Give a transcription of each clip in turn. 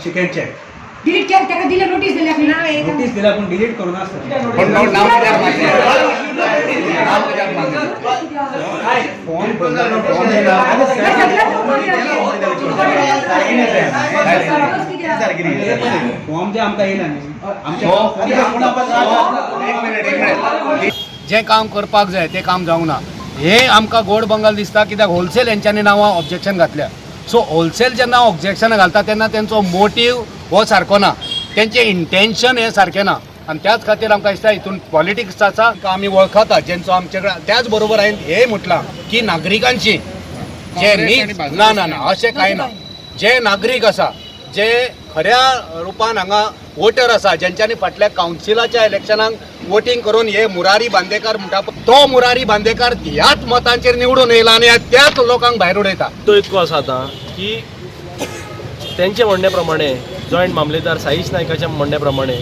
She can check. Delete केलं, ताका दिले, नोटीस दिल्या. नोटीस दिला पूण डिलीट करूं नासता. पण नाव कित्याक मागलें? नाव कित्याक मागलें? फॉर्म भरला, फॉर्म दिला. फॉर्म जे आमकां येयला न्ही आमच्या एक मिनिट, एक मिनिट. जें काम करपाक जाय तें काम जावंक ना. हें आमकां गोड बंगाल दिसता, कित्याक होलसेल हेंच्यांनी नांवां ऑब्जेक्शन घातल्या. सो होलसेल जेन्ना ऑब्जेक्शन घालता तेन्ना तेंचो मोटीव हो सारको ना, तेंचें इंटेन्शन हें सारकें ना आनी त्याच खातीर आमकां दिसता हितून पॉलिटिक्स आसा. आमी वळखता जेंचो आमचे कडेन. त्याच बरोबर हांवें हें म्हटलां की नागरिकांची जे न्ही, ना ना ना, अशें कांय ना. जे नागरीक आसा, जे खऱ्या रुपान हांगा वोटर आसा, जेंच्यांनी फाटल्या कावन्सिलाच्या इलेक्शनाक वोटींग करून हे मुरारी बांदेकार म्हणटा तो मुरारी बांदेकार ह्याच मतांचेर निवडून येयला आनी त्याच लोकांक भायर उडयता. तो इतको आसा आतां की तेंचे म्हणणे प्रमाणे, जॉयंट मामलेदार साईश नायकाच्या म्हणण्या प्रमाणे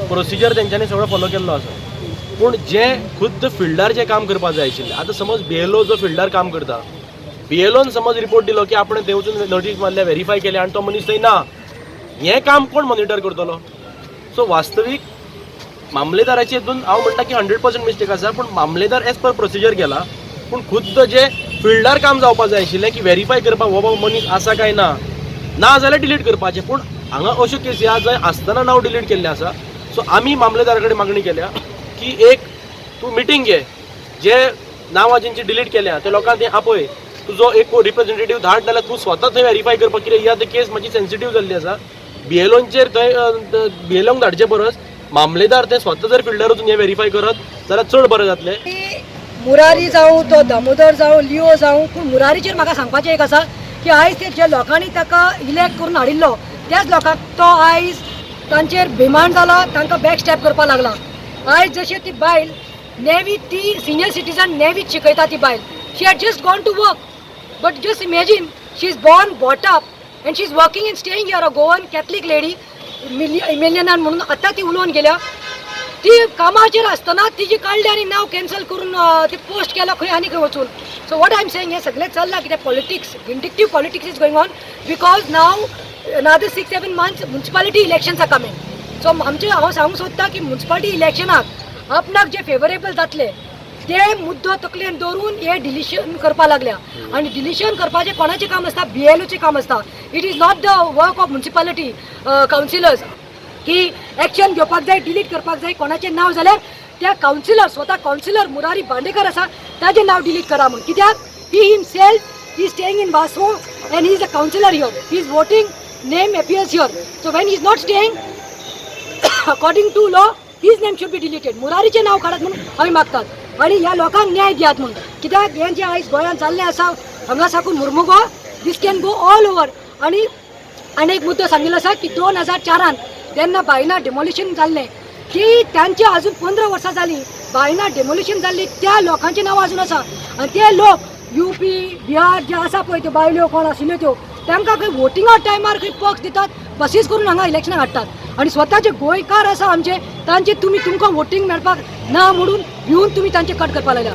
प्रोसिजर तेंच्यांनी सगळो फॉलो केल्लो आसा, पूण जे खुद्द फिल्डार जें काम करपाक जाय आशिल्लें, आतां समज बीएलओ जो फिल्डार काम करता, बीएलओन समज रिपोर्ट दिलो की आपण थंय वचून नोटीस मारल्या, व्हेरीफाय केल्या आनी तो मनीस थंय ना, हें काम कोण मॉनिटर करतलो? सो वास्तवीक मामलेदाराचे हितून हांव म्हणटा की 100% मिस्टेक आसा, पूण मामलेदार एज पर प्रोसिजर गेला, पूण खुद्द जे फिल्डार काम जावपाक जाय आशिल्लें की व्हेरीफाय करपाक हो बाबा मनीस आसा काय ना, ना जाल्यार डिलीट करपाचें. पूण हांगा अश्यो केसी आहा जंय आसतना नांव डिलीट केल्लें आसा. सो आमी मामलेदारा कडेन मागणी केल्या की एक तूं मिटींग घे, जे नांवां जेंची डिलीट केल्या ते लोकांक ते आपय, तुजो एक रिप्रेझेंटेटीव धाड, नाल्यार तूं स्वता थंय व्हेरीफाय करपाक, कित्याक ही आतां केस मातशी सेन्सिटीव जाल्ली आसा. बीएलओंचेर थंय बीएलओंक धाडचे परस मामलेदार ते स्वता जर फिल्डार वचून हें व्हेरीफाय करत जाल्यार चड बरें जातलें. मुरारी जावं, तो दामोदर जावं, लिओ जावं, पूण मुरारीचेर म्हाका सांगपाचें एक आसा की आयज ते ज्या लोकांनी ताका इलेक्ट करून हाडिल्लो त्याच लोकांक तो आयज तांचेर बेमान जाला, तांकां बॅक स्टॅप करपाक लागला. आयज जशें ती बायल नेवी, ती सिनियर सिटीजन, नेवीत शिकयता ती बायल, she had just gone to work, but just imagine, she is born, brought up and she is working and staying here, a Goan Catholic lady, मिलियनान म्हणून आतां ती उलोवन गेल्या. ती कामाचेर आसतना तिजी काडली आनी नांव कॅन्सल करून ती पोस्ट केला खंय आनी खंय वचून. So what I am saying, हें सगळें चल्लां कितें politics, vindictive politics is going on, because now another 6-7 months municipality elections are coming. So आमचें हांव सांगूंक सोदतां की मुन्सिपालिटी इलेक्शनाक आपणाक जे फेवरेबल जातले ते मुद्दो तकलेन दवरून हे डिलिशन करपाक लागल्या. आनी डिलिशन करपाचें कोणाचें काम आसता? बीएलओचें काम आसता. It is not the work of municipality councillors की एक्शन घेवपाक जाय, डिलीट करपाक जाय कोणाचें नांव जाल्यार त्या कावन्सिलर, स्वता कावन्सिलर मुरारी बांदेकर आसा ताजें नांव डिलीट करा म्हूण. कित्याक he himself is staying in Vasco and he is a councillor here, his voting name appears here. So when he is not staying, according to law his name should be deleted. मुरारीचें नांव काडात म्हणून आमी मागतात आनी ह्या लोकांक न्याय दियात म्हणून. कित्याक हें जें आयज गोंयांत जाल्लें आसा, हांगा साकून मुर्मुगो, this can go all over. आनी आनी एक मुद्दो सांगिल्लो आसा की 2004त जेन्ना बायना डेमोलिशन जाल्लें की तांचे अजून 15 वर्सां जालीं बायना डेमोलिशन जाल्ली, त्या लोकांची नांवां अजून आसा आनी ते लोक युपी, बिहार जे आसा पळय त्यो बायल्यो कोण आशिल्ल्यो त्यो, तांकां खंय वोटिंगा टायमार खंय पक्ष दितात, बसीस करून हांगा इलेक्शनाक हाडटात आनी स्वताचे गोंयकार आसा आमचे, तांचे तुमी तुमकां वोटींग मेळपाक ना म्हणून भिवन तुमी तांचे कट करपाक लागल्या.